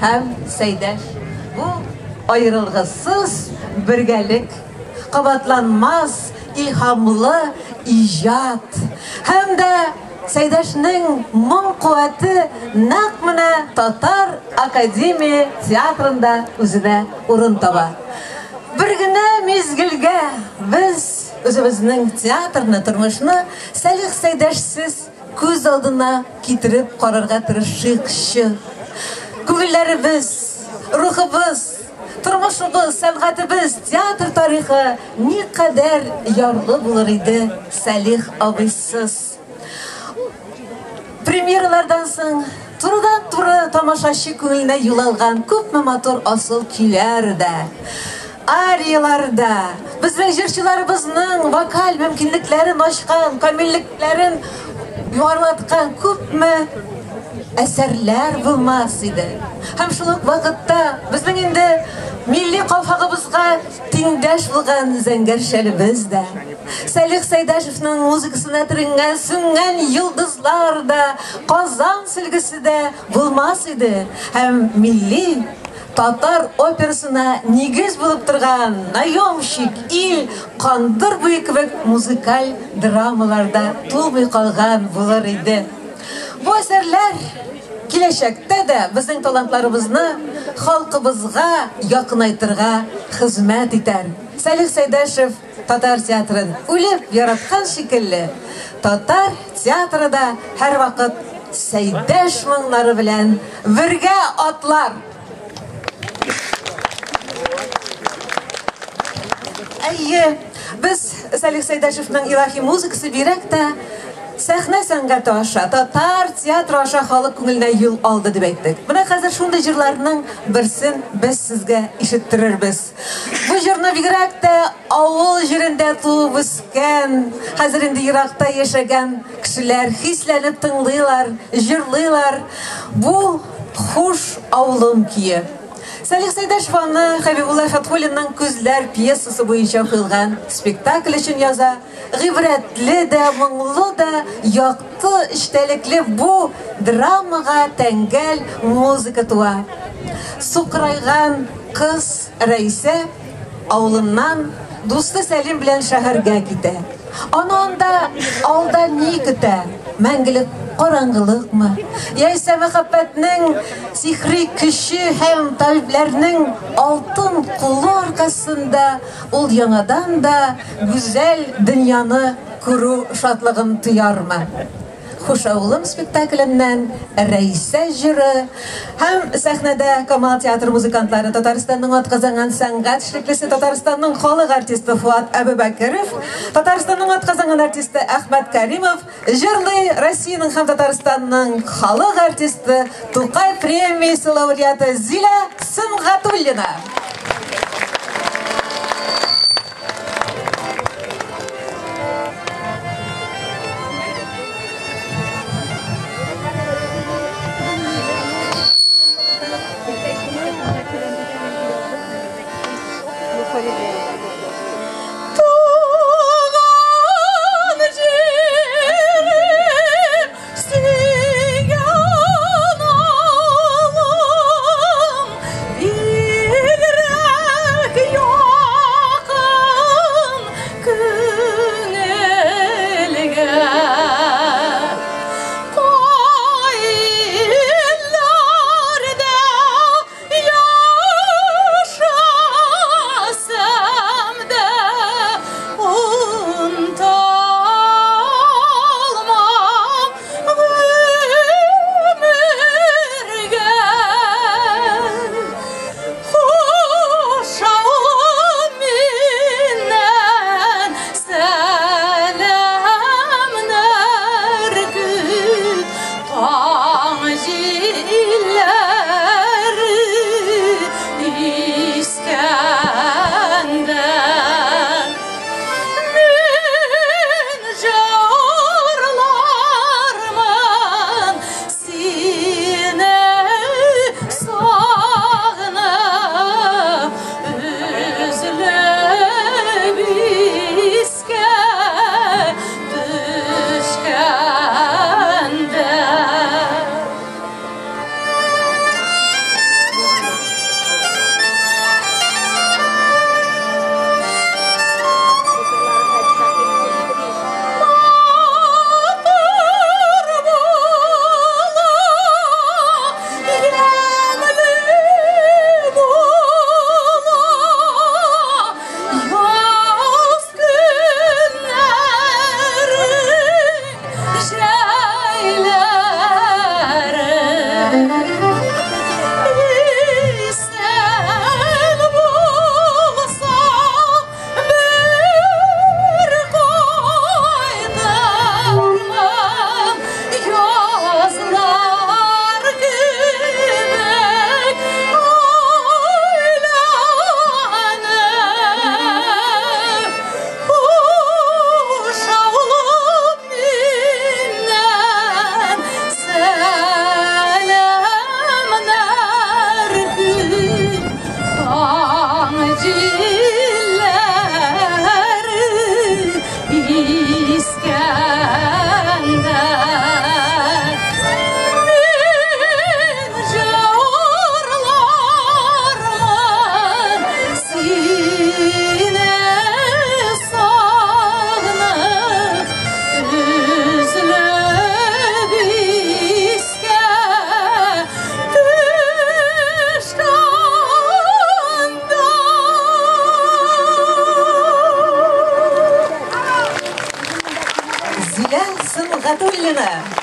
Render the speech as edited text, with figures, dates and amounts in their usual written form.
һәм Сәйдәш. Бу аерылгысыз бергәлек, кабатланмас илһамлы иҗат. Һәм дә Сәйдәшнең моң куәте нәкъ менә Татар академия театрында үзенә урын таба. Бер генә мизгелгә без үзебезнең театрны, тормышны Сәлих Сәйдәшсез күз алдына китереп карарга тырышыйкчы. Күңелләребез, рухыбыз, тормышыбыз, сәнгатебез, театр тарихы никадәр ярлы булыр иде Сәлих абыйсыз. Премьералардан соң турыдан-туры тамашачы күңеленә юл алган күпме матур асыл көйләр дә, арияләр дә, безнең җырчыларыбызның вокаль мөмкинлекләрен ачкан, камиллекләрен югарылаткан күпме әсәрләр булмас иде. Һәм шул ук вакытта безнең инде милли калфагыбызга тиңдәш булган зәңгәр шәлебез дә, Сәлих Сәйдәшевның музыкасына төренгән сүнгән йолдызлар да, Казан сөлгесе дә булмас иде. Һәм милли татар операсына нигез булып торган Наемщик, Ил, Кандыр буе кебек музыкаль драмалар да тумый калган булыр иде. Бу әсәрләр киләчәктә дә безнең талантларыбызны халкыбызга якынайтырга хезмәт итәр. Сәлих Сәйдәшев татар театрын үлеп яраткан шикелле, татар театры да һәрвакыт Сәйдәш моңнары белән бергә атлар. Әйе, без Сәлих Сәйдәшевның илаһи музыкасы бигрәк тә сәхнә сәнгате аша, татар театры аша халык күңеленә юл алды дип әйттек. Менә хәзер шундый җырларның берсен без сезгә ишеттерербез. Бу җырны бигрәк тә авыл җирендә туып үскән, хәзер инде еракта яшәгән кешеләр хисләнеп тыңлыйлар, җырлыйлар. Бу Хуш авылым көе. Сәлих Сәйдәшев аны Хәбибулла Фәтхуллинның Күзләр пьесасы буенча куелган спектакль өчен яза. Гыйбрәтле дә, моңлы да, якты эчтәлекле бу драмага тәңгәл музыка туа. Сукырайган кыз Рәйсә авылыннан дусты Сәлим белән шәһәргә китә. Аны анда алда ни көтә? Мәңгелек караңгылыкмы? Яисә мәхәббәтнең сихри көче һәм табибләрнең алтын кулы аркасында ул яңадан да гүзәл дөньяны күрү шатлыгын тоярмы? Хуш авылым спектакленнән Рәйсә җыры һәм сәхнәдә Камал театры музыкантлары Татарстанның атказанган сәнгать эшлеклесе Татарстанның халык артисты Фуат Әбүбәкеров, Татарстанның атказанган артисты Әхмәт Кәримов җырлый Россиянең һәм Татарстанның халык артисты Тукай премиясе лауреаты Зилә Сөнгатуллина. Кайларда яшасам да. Гатуллина.